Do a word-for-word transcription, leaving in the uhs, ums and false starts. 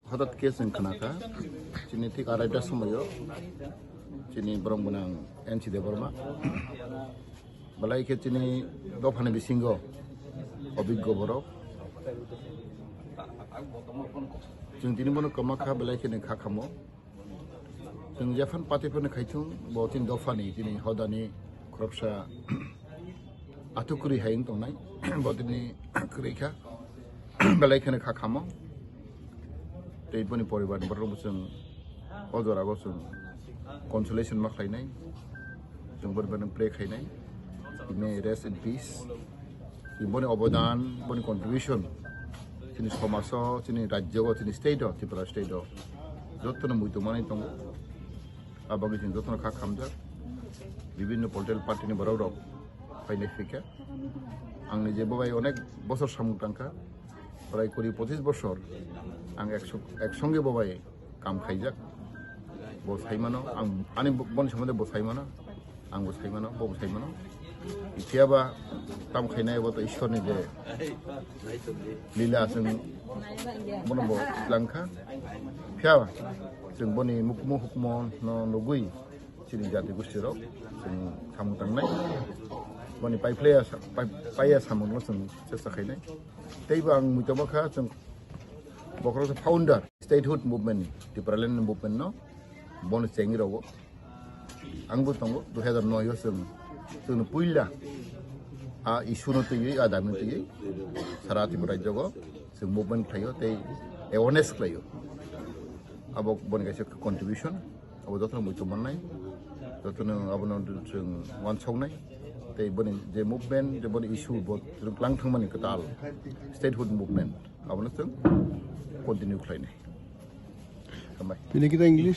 Hothat khe chwng khnakha, chini thik araita somoio chini borok gwnang N C Debbarma belai khe chini dophani bisingo obiggo borok. Chwng tini bono kwmakha, belai kheno kha khamo. Chwng jephanu party phano khaithung, bo chini dophani, chini hodani khoroksa athukwrwi hai wng tongnai, bo tini kwrwi kha, belai kheno kha khamo. Tei boni poribarni borokno chwng o jorao chwng consolation ma khlainai, chwng boni bagwi pray khainai, he may rest in peace. Boni obodan, boni contribution chini somajo, chini rajyo, chini state o, Tripura state o jotono muitu manwi tongo. Aboni chwng jotono kha khamjak. Bibinno political party ni borok rok phainai phikha. Ang nije bo bai onek bosor samung tangkha. Prai kuri pochis bosor ang ek so-, ek songe bo bai kam khaijak. Bo sai mano, ang ani bo-, boni somonde bo sai mano, ang bo sai mano, bo bo sai mano. Phiya ba tam khainai bo to Ishwar ni je lila, chwng bono bo langkha. Phiya ba chwng boni mukmo hukmo no nugwi chini jati gosti rok chwng samung tangnai. Boni pai phlaiya sa-, pai, paiya samung no chwng chesta khainai. Tei bo ang muitu ma kha chwng bokhorok se founder statehood movement ni, Tipraland movement no bono chengwi rogo. Ang bo tongo, dui hazar noi o chwng, chwngno puila a issue no twiwi, a dami no twiwi sara Tripura rajyo o chwng movement khlaio tei awareness khlaio. Abo boni kaisa contribution, abo jotono muitu mannai, jotono abono chwng uansuknai. Tei boni je movement, je boni issue bo chwng klang thangmani kwtal statehood movement, abono chwng continue khlainai. Hambai. Bini kita English?